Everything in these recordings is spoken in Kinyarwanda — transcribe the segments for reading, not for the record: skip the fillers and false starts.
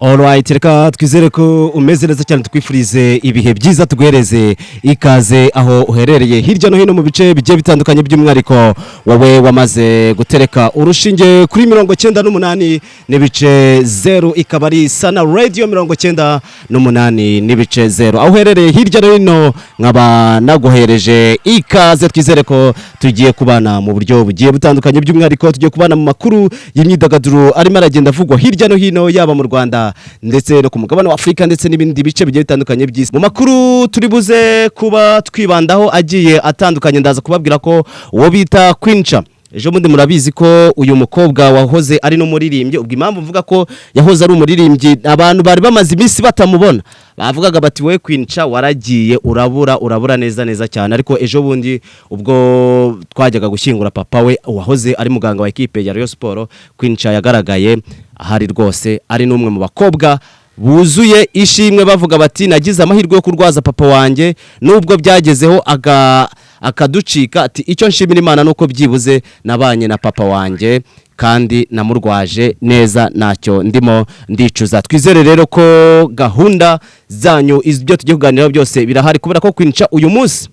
Alright, reka twizere ko umeze neza cyane, tukwifurize ibihe byiza, tuguhereze ikaze aho uherereye hirya no hino mu bice bigiye bitandukanye, by'umwihariko wowe wamaze gutereka urushinge kuri 98.0, ikaba ari Sana Radio 98.0. Aho uherereye hirya no hino nkaba naguhereje ikaze. Twizere ko tugiye kubana mu buryo bugiye butandukanye, by'umwihariko tugiye kubana mu makuru y'imyidagaduro arimo aragenda avugwa hirya no hino, yaba mu Rwanda ndetse no ku mugabane wa Afurika ndetse n'ibindi bice bigiye bitandukanye by'isi. Mu makuru turi buze kuba twibandaho agiye atandukanye, ndaza kubabwira ko uwo bita Queen Cha ejo bundi, murabizi ko uyu mukobwa wahoze ari n'umuririmbyi. Ubwo impamvu mvuga ko yahoze ari umuririmbyi, abantu bari bamaze iminsi batamubona, bavugaga bati: "We Queen Cha waragiye urabura, urabura neza neza cyane." Ariko ejo bundi ubwo twajyaga gushyingura papa we wahoze ari muganga wa ekipe ya Rayon Sport, Queen Cha yagaragaye ahari rwose ari n'umwe mu bakobwa buzuye ishimwe, bavuga bati: "Nagize amahirwe yo kurwaza papa wanjye nubwo byagezeho aga akaducika." Ati: "Icyo nshimira Imana nuko byibuze nabanye na papa wanjye kandi namurwaje neza, ntacyo ndimo ndicuza." Twizere rero ko gahunda zanyu, ibyo tugiye kuganiraho byose birahari, kubera ko Queen Cha uyu munsi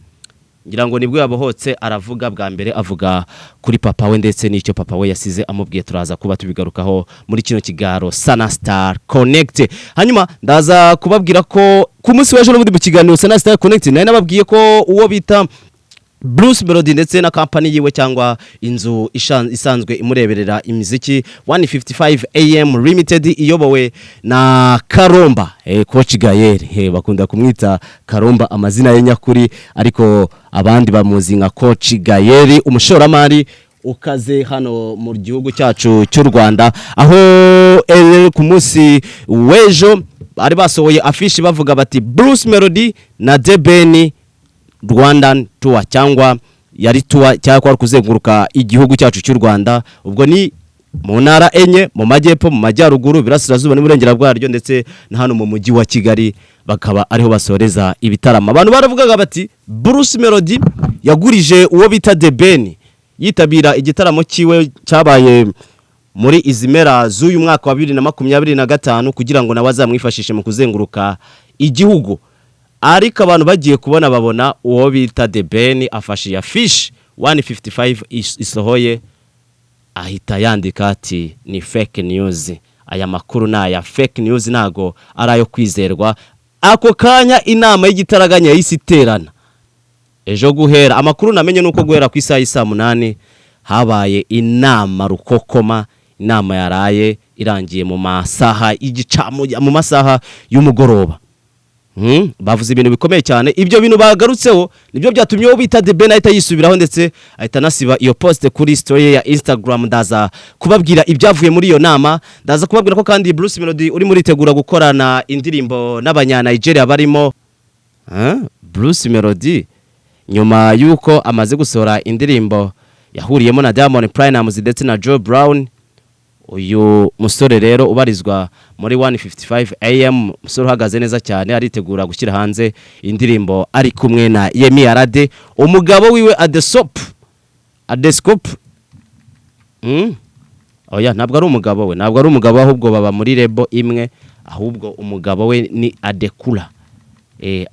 ngira ngo nibwo yabohotse aravuga bwa mbere, avuga kuri papa we ndetse n'icyo papa we yasize amubwiye. Turaza kuba tubigarukaho muri kino kiganiro Sana Star Connect. Hanyuma ndaza kubabwira ko ku munsi w'ejo n'ubundi mu kiganiro Sana Star Connect nari nababwiye ko uwo bita Bruce Melody ndetse na company yiwe cyangwa inzu isanzwe imureberera imiziki, 155 AM Limited, iyobowe na Karomba, Coach Gael, bakunda kumwita Karomba amazina ye nyakuri, ariko abandi bamuzi nka Coach Gael, umushoramari ukaze hano mu gihugu cyacu cy'u Rwanda, aho ku munsi w'ejo bari basohoye afishi bavuga bati: "Bruce Melody na The Ben Rwandan Tour", cyangwa yari tour cyangwa kuzenguruka igihugu cyacu cy'u Rwanda. Ubwo ni mu ntara enye: mu majyepfo, mu majyaruguru, iburasirazuba n'uburengera bwaryo, ndetse na hano mu mujyi wa Kigali, bakaba ariho basoreza ibitaramo. Abantu baravugaga bati: "Bruce Melody yagurije uwo bita The Ben yitabira igitaramo cyiwe cyabaye muri izi mpera z'uyu mwaka wa 2025, kugira ngo nawe azamwifashishe mu kuzenguruka igihugu." Ariko abantu bagiye kubona babona uwo bita The Ben afashe iya fiche 155 isohoye, ahita yandika ati: "Ni fake news, aya makuru ni aya fake news, ntago ari ayo kwizerwa." Ako kanya inama y'igitaraganya yahise iterana ejo. Guhera amakuru namenye nuko guhera ku isaha y'isaa 8 habaye inama rukokoma, inama yaraye irangiye mu masaha y'igicamu, mu masaha y'umugoroba. Bavuze ibintu bikomeye cyane. Ibyo bintu bagarutseho nibyo byatumye uwo bita The Ben ahita yisubiraho, ndetse ahita anasiba iyo post kuri story ye ya Instagram. Ndaza kubabwira ibyavuye muri iyo nama. Ndaza kubabwira ko kandi Bruce Melody uri muritegura gukorana indirimbo n'abanya Nigeria barimo. Huh? Bruce Melody nyuma y'uko amaze gusohora indirimbo yahuriyemo na Diamond Platnumz ndetse na Joe Brown, uyu musore rero ubarizwa muri 155 AM, umusore uhagaze neza cyane, aritegura gushyira hanze indirimbo ari kumwe na Yemi Alade, umugabo wiwe Adesop Adescope. Oya, ntabwo ari umugabo we, ntabwo ari umugabo, ahubwo baba muri label imwe. Ahubwo umugabo we ni Adekula,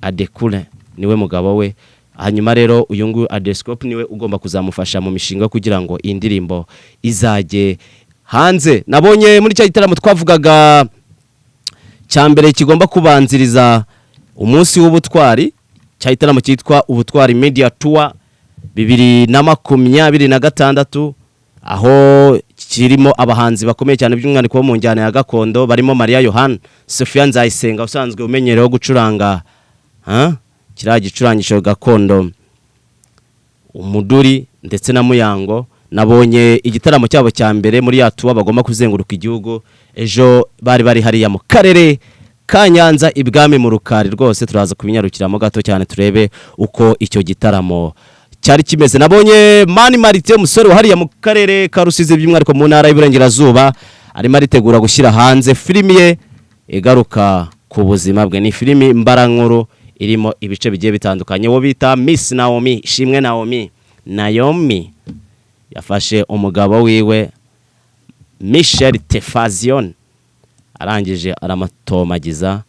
Adekula niwe mugabo we. Hanyuma rero uyu nguyu Adescope niwe ugomba kuzamufasha mu mishinga kugira ngo iyi ndirimbo izajye hanze. Nabonye muri cya gitaramo twavugaga cya mbere kigomba kubanziriza umunsi w'ubutwari, cya gitaramo cyitwa Ubutwari Media Tour 2026, aho kirimo abahanzi bakomeye cyane, by'umwihariko bo mu njyana ya gakondo, barimo Mariya Yohana, Sophia Nzayisenga usanzwe umenyereweho gucuranga, ha? Kiriya gicurangisho gakondo umuduri, ndetse na Muyango. Nabonye igitaramo cyabo cya mbere muri ya tour bagomba kuzenguruka igihugu, ejo bari bari hariya mu karere ka Nyanza ibwami mu Rukari. Rwose turaza kubinyarukiramo gato cyane turebe uko icyo gitaramo cyari kimeze. Nabonye Mani Marite, umusore hariya mu karere ka Rusizi, by'umwihariko mu ntara y'Iburengerazuba, arimo aritegura gushyira hanze filimi ye igaruka ku buzima bwe. Ni filimi mbarankuru irimo ibice bigiye bitandukanye. Uwo bita Miss Naomi Ishimwe, Naomi, Naomi yafashe umugabo wiwe Michel Tefazion. Arangije aramatomagiza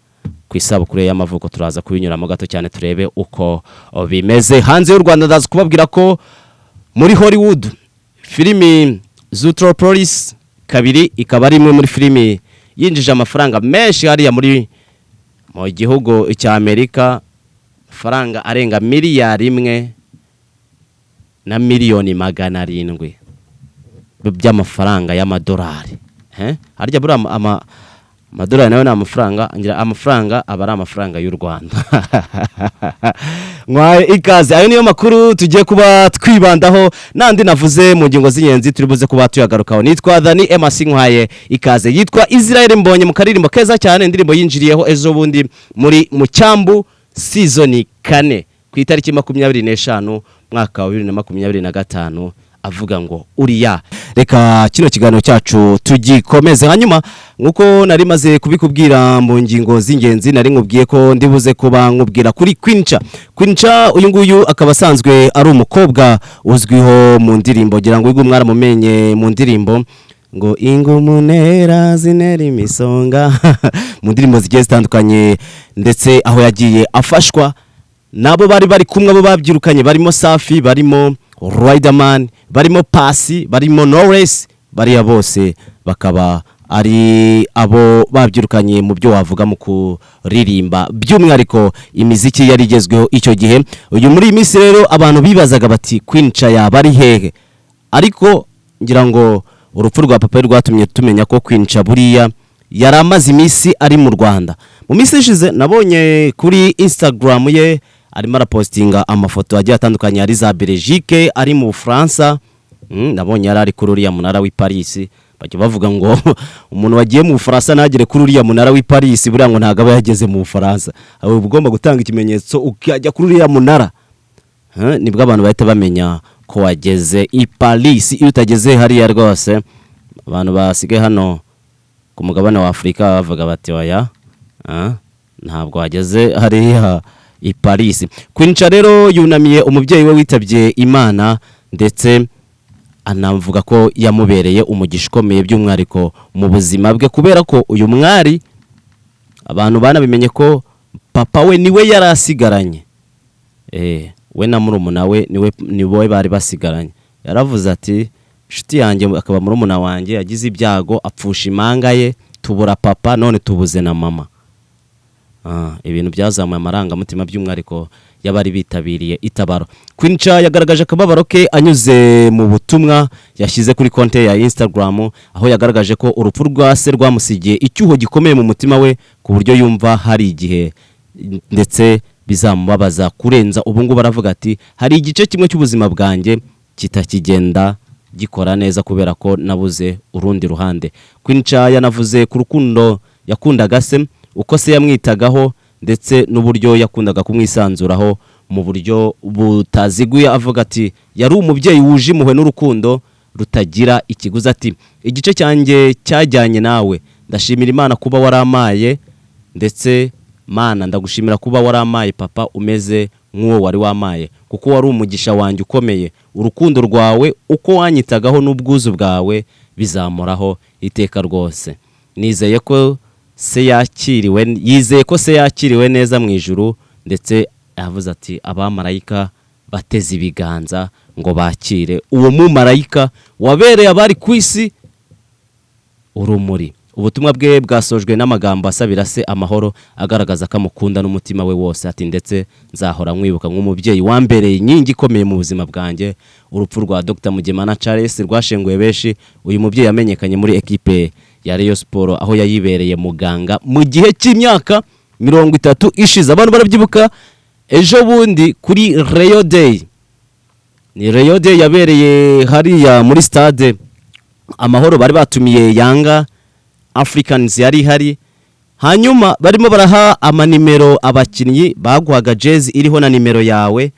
ku isabukuru ye y'amavuko. Turaza kubinyuramo gato cyane turebe uko bimeze. Hanze y'u Rwanda, ndaza kubabwira ko muri Hollywood filimi Zootropolis 2 ikaba ari imwe muri filimi yinjije amafaranga menshi hariya mu gihugu cya Amerika, amafaranga arenga 1,7 miliyari by'amafaranga y'amadolari. Harya buriya amadolari nayo ni amafaranga, ngira amafaranga aba ari amafaranga y'u Rwanda. Mwaye ikaze, ayo niyo makuru tugiye kuba twibandaho n'andi navuze mu ngingo z'ingenzi turi buze kuba tuyagarukaho. Nitwa Dani Emasi, nkwaye ikaze. Yitwa Israel Mbonye mu karirimbo keza cyane, indirimbo yinjiriyeho ejo bundi muri mu cyambu season 4 ku itariki 25 mwaka wa 2025, avuga ngo uriya. Reka kino kiganiro cyacu tugikomeze. Hanyuma nkuko nari maze kubikubwira mu ngingo z'ingenzi, nari nkubwiye ko ndibuze kuba nkubwira kuri Queen Cha. Queen Cha uyu nguyu akaba asanzwe ari umukobwa uzwiho mu ndirimbo, ngira ngo uyu mwaramumenye mu ndirimbo ngo ingumunera zinera imisonga, mu ndirimbo zigiye zitandukanye, ndetse aho yagiye afashwa nabo bari bari kumwe, abo babyirukanye barimo Safi, barimo Riderman, barimo Pasi, barimo Knowless. Bariya bose bakaba ari abo babyirukanye mu byo wavuga mu kuririmba, by'umwihariko imiziki yari igezweho icyo gihe. Uyu muri iyi minsi rero abantu bibazaga bati Queen Cha yaba ari hehe? Ariko ngira ngo urupfu rwa papa we rwatumye tumenya ko Queen Cha buriya yari amaze iminsi ari mu Rwanda. Mu minsi ishize nabonye kuri Instagram ye arimo arapostinga amafoto agiye atandukanye, ari za Belgique, ari mu Bufaransa. Nabonye yari ari kuri uriya munara w'i Paris. Bajya bavuga ngo umuntu wagiye mu Bufaransa ntagere kuri uriya munara w'i Paris, buriya ngo ntabwo aba yageze mu Bufaransa. Uba ugomba gutanga ikimenyetso ukajya kuri uriya munara, nibwo abantu bahita bamenya ko wageze i Paris. Iyo utageze hariya rwose, abantu basigaye hano ku mugabane wa Afurika bavuga bati oya, ntabwo wageze hariya i Paris. Queen Cha rero yunamiye umubyeyi we witabye Imana, ndetse anavuga ko yamubereye umugisha ukomeye by'umwihariko mu buzima bwe, kubera ko uyu mwari abantu banabimenye ko papa we niwe yari asigaranye, we na murumuna we niwe bari basigaranye. Yaravuze ati inshuti yanjye akaba murumuna wanjye yagize ibyago apfusha impanga ye, tubura papa, none tubuze na mama. Ibintu byazamuye amarangamutima by'umwihariko y'abari bitabiriye itabaro. Queen Cha yagaragaje akababaro ke anyuze mu butumwa yashyize kuri konti ya Instagram, aho yagaragaje ko urupfu rwa se rwamusigiye icyuho gikomeye mu mutima we, ku buryo yumva hari igihe ndetse bizamubabaza kurenza ubu ngubu. Aravuga ati hari igice kimwe cy'ubuzima bwanjye kitakigenda gikora neza kubera ko nabuze urundi ruhande. Queen Cha yanavuze ku rukundo yakundaga se, uko se yamwitagaho, ndetse n'uburyo yakundaga kumwisanzuraho mu buryo butaziguye, avuga ati yari umubyeyi wuje impuhwe n'urukundo rutagira ikiguzi. Ati igice cyanjye cyajyanye nawe, ndashimira Imana kuba waramaye, ndetse Mana ndagushimira kuba waramaye papa umeze nk'uwo wari wamaye, kuko wari umugisha wanjye ukomeye. Urukundo rwawe, uko wanyitagaho n'ubwuzu bwawe bizamoraho iteka rwose. Nizeye ko se yakiriwe, yizeye ko se yakiriwe neza mu ijuru, ndetse yavuze ati abamarayika bateze ibiganza ngo bakire uwo mumarayika wabereye abari ku isi urumuri. Ubutumwa bwe bwasojwe n'amagambo asabira se amahoro, agaragaza ko amukunda n'umutima we wose. Ati ndetse nzahora nkwibuka nk'umubyeyi wambereye inkingi ikomeye mu buzima bwanjye. Urupfu rwa Dr Mugemana Charles rwashenguye benshi. Uyu mubyeyi yamenyekanye muri ekipe ya Rayon Sport, aho yayibereye muganga mu gihe cy'imyaka 30 ishize. Abantu barabyibuka, ejo bundi kuri Rayon Day, ni Rayon Day yabereye hariya muri stade Amahoro, bari batumiye Yanga Africans yari ihari. Hanyuma barimo baraha amanimero abakinnyi, baguhaga jezi iriho na nimero yawe.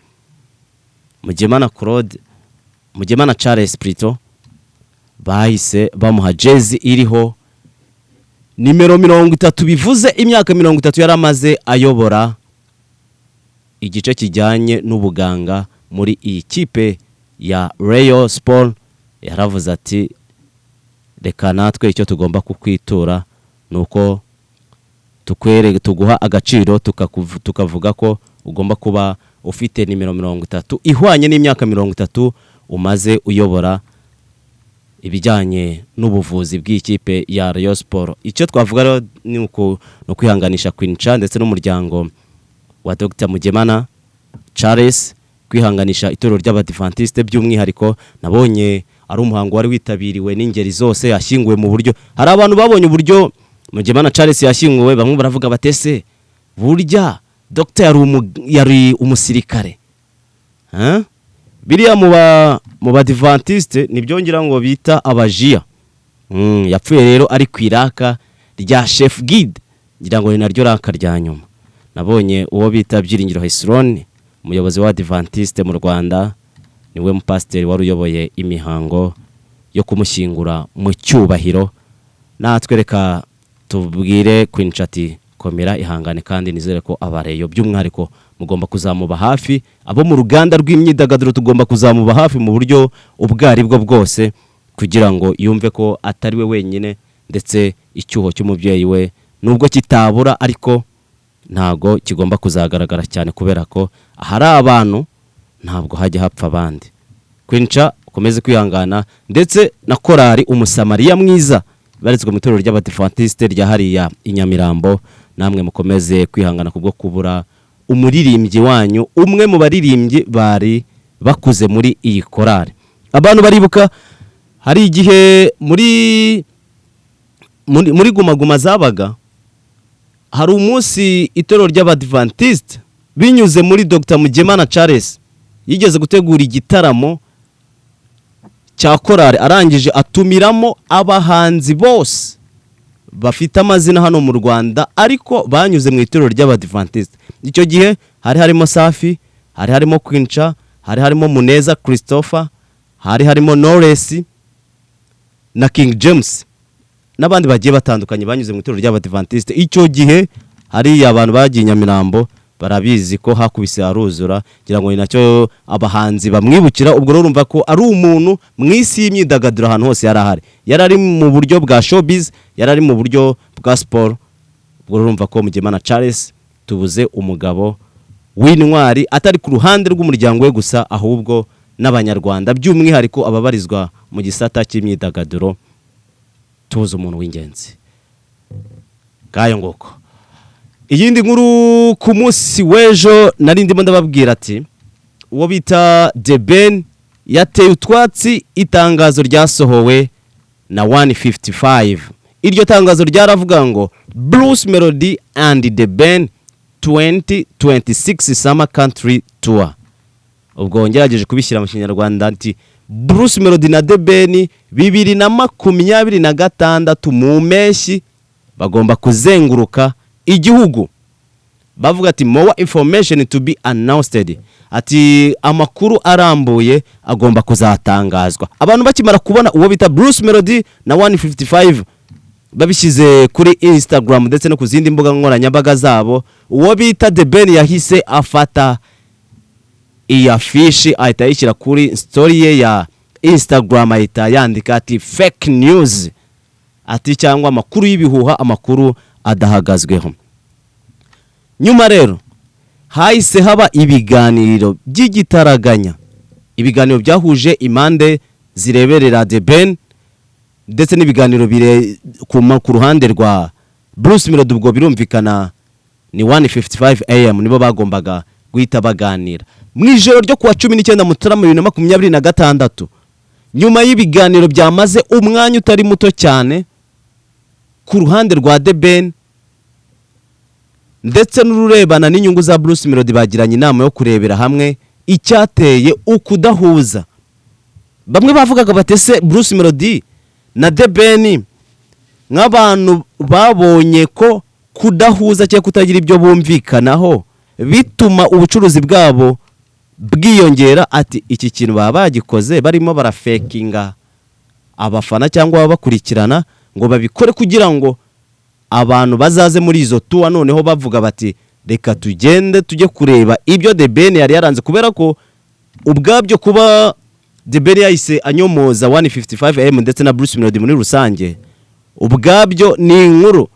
Mugemana Claude, Mugemana Charles plutôt, bahise bamuha jezi iriho nimero 30, bivuze imyaka 30 yari amaze ayobora igice kijyanye n'ubuganga muri iyi kipe ya Rayon Sport. Yaravuze ati reka natwe icyo tugomba kukwitura. Ni uko tukwere tuguha agaciro, tukavuga ko ugomba kuba ufite nimero 30 ihwanye n'imyaka 30 umaze uyobora ibijyanye n'ubuvuzi bw'ikipe ya Rayon Sport. Icyo twavuga rero ni ukwihanganisha Queen Cha ndetse n'umuryango wa Dr Mugemana Charles, kwihanganisha itorero ry'Abadivantiste by'umwihariko. Nabonye ari umuhango wari witabiriwe n'ingeri zose, yashyinguwe mu buryo, hari abantu babonye uburyo Mugemana Charles yashyinguwe, bamwe baravuga batese burya Dr yari umusirikare. Hein? Biriya mu Badivantiste nibyo ngira ngo bita abajiya. Yapfuye rero ari ku iraka rya chef guide, ngira ngo ni naryo raka rya nyuma. Nabonye uwo bita Byiringiro Hesron, umuyobozi wa Adventiste mu Rwanda, niwe mupasiteri wari uyoboye imihango yo kumushyingura mu cyubahiro. Natwe reka tubwire Queen Cha ati: "Komera, ihangane." Kandi nizere ko abareyo by'umwihariko mugomba kuzamuba hafi. Abo mu ruganda rw'imyidagaduro tugomba kuzamuba hafi mu buryo ubwo ari bwo bwose, kugira ngo yumve ko atari we wenyine, ndetse icyuho cy'umubyeyi we nubwo kitabura, ariko ntago kigomba kuzagaragara cyane, kubera ko ahari abantu ntabwo hajya hapfa abandi. Queen Cha, ukomeze kwihangana, ndetse na korari Umusamariya Mwiza ibarizwa mu itorero ry'Abadivantisite rya hariya i Nyamirambo, namwe mukomeze kwihangana kubwo kubura umuririmbyi wanyu, umwe mu baririmbyi bari bakuze muri iyi korari. Abantu baribuka hari igihe muri Guma Guma zabaga, hari umunsi itorero ry'Abadivantisite binyuze muri Dr Mugemana Charles yigeze gutegura igitaramo cya korari, arangije atumiramo abahanzi bose bafite amazina hano mu Rwanda ariko banyuze mu itorero ry'Abadivantisite. Icyo gihe hari harimo Safi, hari harimo Queen Cha, hari harimo Muneza Christopher, hari harimo Knowless na King James n'abandi bagiye batandukanye banyuze mu itorero ry'Abadivantisite. Icyo gihe hariya abantu bagiye i Nyamirambo barabizi ko hakubise haruzura, ngira ngo ni nacyo abahanzi bamwibukira. Ubwo rero urumva ko ari umuntu mu isi y'imyidagaduro ahantu hose yari ahari, yari ari mu buryo bwa showbiz, yari ari mu buryo bwa siporo. Ubwo rero urumva ko Mugemana Charles tubuze umugabo w'intwari, atari ku ruhande rw'umuryango we gusa, ahubwo n'Abanyarwanda by'umwihariko ababarizwa mu gisata cy'imyidagaduro, tubuze umuntu w'ingenzi. Ngayo nguko. Iyindi nkuru, ku munsi w'ejo nari ndimo ndababwira ati uwo bita The Ben yateye utwatsi itangazo ryasohowe na 155. Iryo tangazo ryaravuga ngo "Bruce Melody and The Ben 2026 Summer Country Tour". Ubwo ngerageje kubishyira mu Kinyarwanda ati Bruce Melody na The Ben 2026 mu mpeshyi bagomba kuzenguruka igihugu. Bavuga ati "More information to be announced", ati amakuru arambuye agomba kuzatangazwa. Abantu bakimara kubona uwo bita Bruce Melody na 155 babishyize kuri Instagram ndetse no ku zindi mbuga nkoranyambaga zabo, uwo bita The Ben yahise afata iyi afishi ahita ayishyira kuri story ye ya Instagram, ahita yandika ati "Fake news", ati cyangwa amakuru y'ibihuha, amakuru adahagazweho. Nyuma rero hahise haba ibiganiro by'igitaraganya, ibiganiro byahuje impande zireberera The Ben ndetse n'ibiganiro bire ku ruhande rwa Bruce Melody. Ubwo birumvikana ni 155 AM, nibo bagombaga guhita baganira mu ijoro ryo kuwa 19 Mutarama 2026. Nyuma y'ibiganiro byamaze umwanya utari muto cyane ku ruhande rwa The Ben ndetse n'ururebana n'inyungu za Bruce Melody, bagiranye inama yo kurebera hamwe icyateye ukudahuza. Bamwe bavugaga batese Bruce Melody na The Ben nk'abantu babonye ko kudahuza cyangwa kutagira ibyo bumvikanaho bituma ubucuruzi bwabo bwiyongera, ati iki kintu baba bagikoze barimo barafekinga abafana cyangwa ababakurikirana ngo babikore kugira ngo abantu bazaze muri izo tour, noneho bavuga bati reka tugende tujye kureba ibyo The Ben yari yaranze. Kubera ko ubwabyo kuba The Ben yahise anyomoza 155 AM ndetse na Bruce Melody muri rusange, ubwabyo ni inkuru.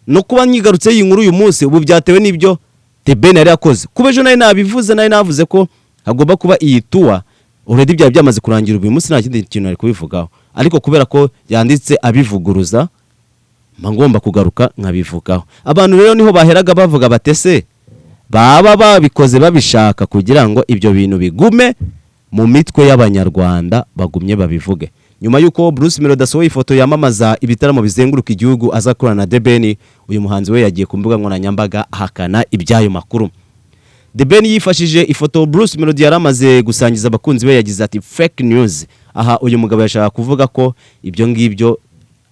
No kuba nyigarutse iyi nkuru uyu munsi ubu byatewe n'ibyo The Ben yari yakoze. Kuba ejo nari nabivuze, nari navuze ko hagomba kuba iyi tour, already byari byamaze kurangira. Uyu munsi nta kindi kintu nari kubivugaho, ariko kubera ko yanditse abivuguruza, mba ngomba kugaruka nkabivugaho. Abantu rero niho baheraga bavuga batese baba babikoze babishaka kugira ngo ibyo bintu bigume mu mitwe y'Abanyarwanda, bagumye babivuge. Nyuma y'uko Bruce Melody asohoye ifoto yamamaza ibitaramo bizenguruka igihugu azakorana na The Ben, uyu muhanzi we yagiye ku mbuga nkoranyambaga ahakana iby'ayo makuru. The Ben yifashishije ifoto Bruce Melody yari amaze gusangiza abakunzi be, yagize ati: "Fake news." Aha uyu mugabo yashaka kuvuga ko ibyo ngibyo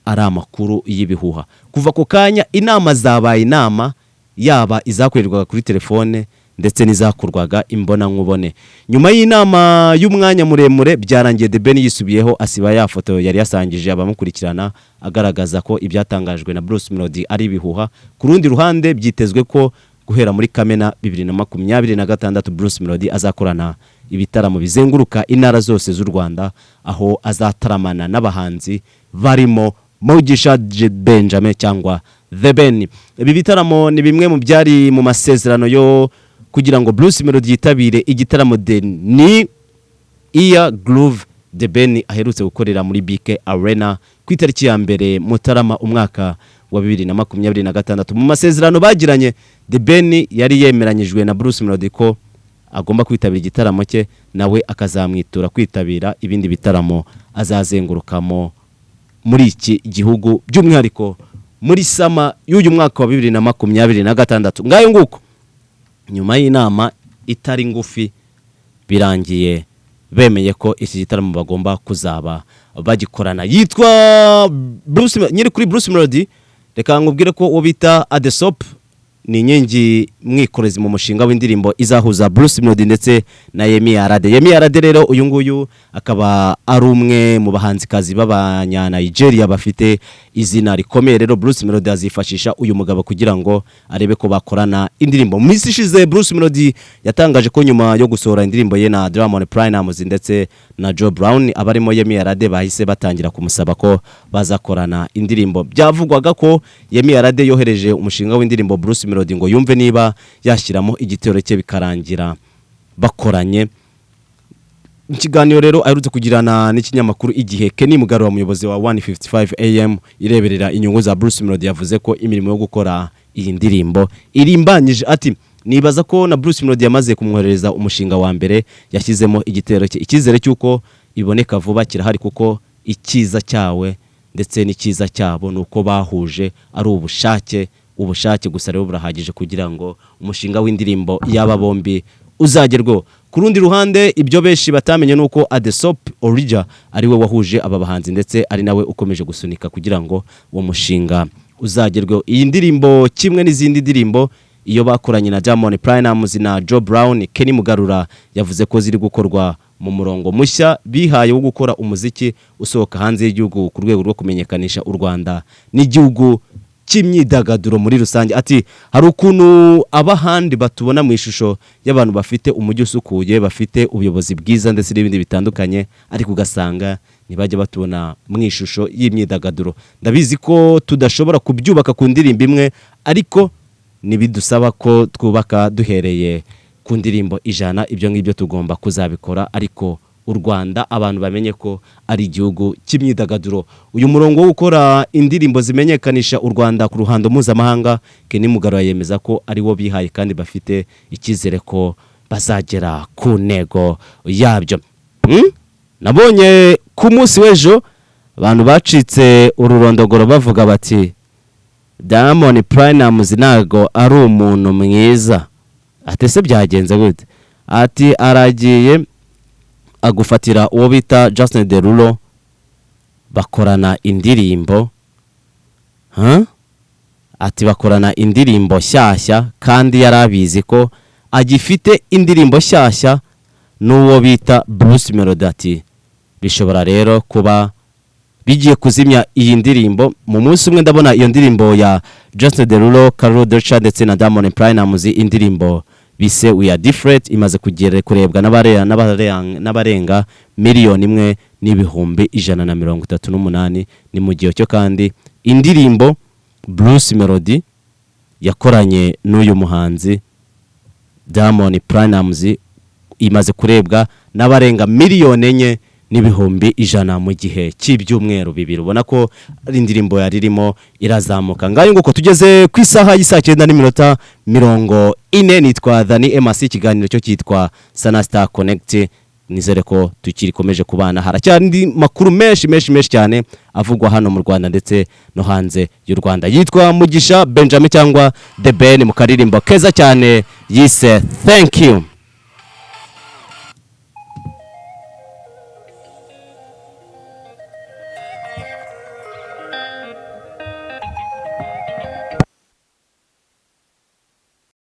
ari amakuru y'ibihuha. Kuva ako kanya inama zabaye inama, yaba izakorerwaga kuri telefone ndetse n'izakorwaga imbonankubone. Nyuma y'inama y'umwanya muremure, byarangiye The Ben yisubiyeho, asiba ya foto yari yasangije abamukurikirana, agaragaza ko ibyatangajwe na Bruce Melody ari ibihuha. Ku rundi ruhande, byitezwe ko guhera muri Kamena 2026 Bruce Melody azakorana ibitaramo bizenguruka intara zose z'u Rwanda, aho azataramana n'abahanzi barimo Mugisha Benjamin cyangwa The Ben. Ibi bitaramo ni bimwe mu byari mu masezerano yo kugira ngo Bruce Melody yitabire igitaramo The New Year Groove The Ben aherutse gukorera muri BK Arena ku itariki ya 1 Mutarama umwaka wa 2026. Mu masezerano bagiranye, The Ben yari yemeranyijwe na Bruce Melody ko agomba kwitabira igitaramo cye, nawe akazamwitura kwitabira ibindi bitaramo azazengurukamo muri iki gihugu, by'umwihariko muri summer y'uyu mwaka wa 2026. Ngayo nguko, nyuma y'inama itari ngufi, birangiye bemeye ko iki gitaramo bagomba kuzaba bagikorana. Yitwa Bruce, nyiri kuri Bruce Melody. Reka nkubwire ko uwo bita Adesop ni inkingi mwikorezi mu mushinga w'indirimbo izahuza Bruce Melody ndetse na Yemi Alade. Yemi Alade rero, uyu nguyu akaba ari umwe mu bahanzikazi b'abanya Nigeria bafite izina rikomeye. Rero Bruce Melody azifashisha uyu mugabo kugira ngo arebe ko bakorana indirimbo. Mu minsi ishize Bruce Melody yatangaje ko nyuma yo gusohora indirimbo ye na Diamond Platnumz ndetse na Joe Brown, abarimo Yemi Alade bahise batangira kumusaba ko bazakorana indirimbo. Byavugwaga ko Yemi Alade yohereje umushinga w'indirimbo Bruce Melody ngo yumve niba yashyiramo igitero cye, bikarangira bakoranye. Mu kiganiro rero aherutse kugirana n'ikinyamakuru Igihe, Kenny Mugarura, umuyobozi wa 155 AM ireberera inyungu za Bruce Melody, yavuze ko imirimo yo gukora iyi ndirimbo irimbanyije. Ati: "Nibaza ko na Bruce Melody yamaze kumwoherereza umushinga wa mbere yashyizemo igitero cye. Icyizere cy'uko iboneka vuba kirahari, kuko icyiza cyawe ndetse n'icyiza cyabo ni uko bahuje ari ubushake. Ubushake gusa rero burahagije kugira ngo umushinga w'indirimbo y'aba bombi uzagerweho." Ku rundi ruhande, ibyo benshi batamenye ni uko Adesop Orija ari we wahuje aba bahanzi, ndetse ari nawe ukomeje gusunika kugira ngo uwo mushinga uzagerweho. Iyi ndirimbo kimwe n'izindi ndirimbo iyo bakoranye na Diamond Platnumz na Joe Brown, Kenny Mugarura yavuze ko ziri gukorwa mu murongo mushya bihaye wo gukora umuziki usohoka hanze y'igihugu ku rwego rwo kumenyekanisha u Rwanda n'igihugu cy'imyidagaduro muri rusange. Ati: "Hari ukuntu abahandi batubona mu ishusho y'abantu bafite umujyi usukuye, bafite ubuyobozi bwiza ndetse n'ibindi bitandukanye, ariko ugasanga ntibajya batubona mu ishusho y'imyidagaduro. Ndabizi ko tudashobora kubyubaka ku ndirimbo imwe, ariko ntibidusaba ko twubaka duhereye ku ndirimbo 100. Ibyo ngibyo tugomba kuzabikora, ariko u Rwanda abantu bamenye ko ari igihugu cy'imyidagaduro." Uyu murongo wo gukora indirimbo zimenyekanisha u Rwanda ku ruhando mpuzamahanga, Kenny Mugarura yemeza ko ari wo bihaye kandi bafite icyizere ko bazagera ku ntego yabyo. Nabonye ku munsi w'ejo abantu bacitse ururondogoro bavuga bati: "Diamond Platnumz ntago ari umuntu mwiza." Ati: "Ese byagenze gute?" Ati: "Aragiye agufatira uwo bita Jason Derulo bakorana indirimbo." Huh? Ati: "Bakorana indirimbo nshyashya kandi yari abizi ko agifite indirimbo nshyashya n'uwo bita Bruce Melody." Ati: "Bishobora rero kuba bigiye kuzimya iyi ndirimbo mu munsi umwe." Ndabona iyo ndirimbo ya Jason Derulo, Karol Docha ndetse na Diamond Platnumz, indirimbo bise "We Are Different", imaze kugera kurebwa n'abarenga 1,138,000. Ni mu gihe cyo kandi indirimbo Bruce Melody yakoranye n'uyu muhanzi Diamond Platnumz imaze kurebwa n'abarenga 4,100,000 mu gihe cy'ibyumweru 2. Ubona ko ari indirimbo yari irimo irazamuka. Ngayo nguko, tugeze ku isaha y'isaa 9:40. Nitwa Dani Emasi, ikiganiro cyo cyitwa Sana Star Connect. Nizere ko tukirikomeje kubana. Haracyari andi makuru menshi menshi menshi cyane avugwa hano mu Rwanda ndetse no hanze y'u Rwanda. Yitwa Mugisha Benjamin cyangwa The Ben mu karirimbo keza cyane yise "Thank You".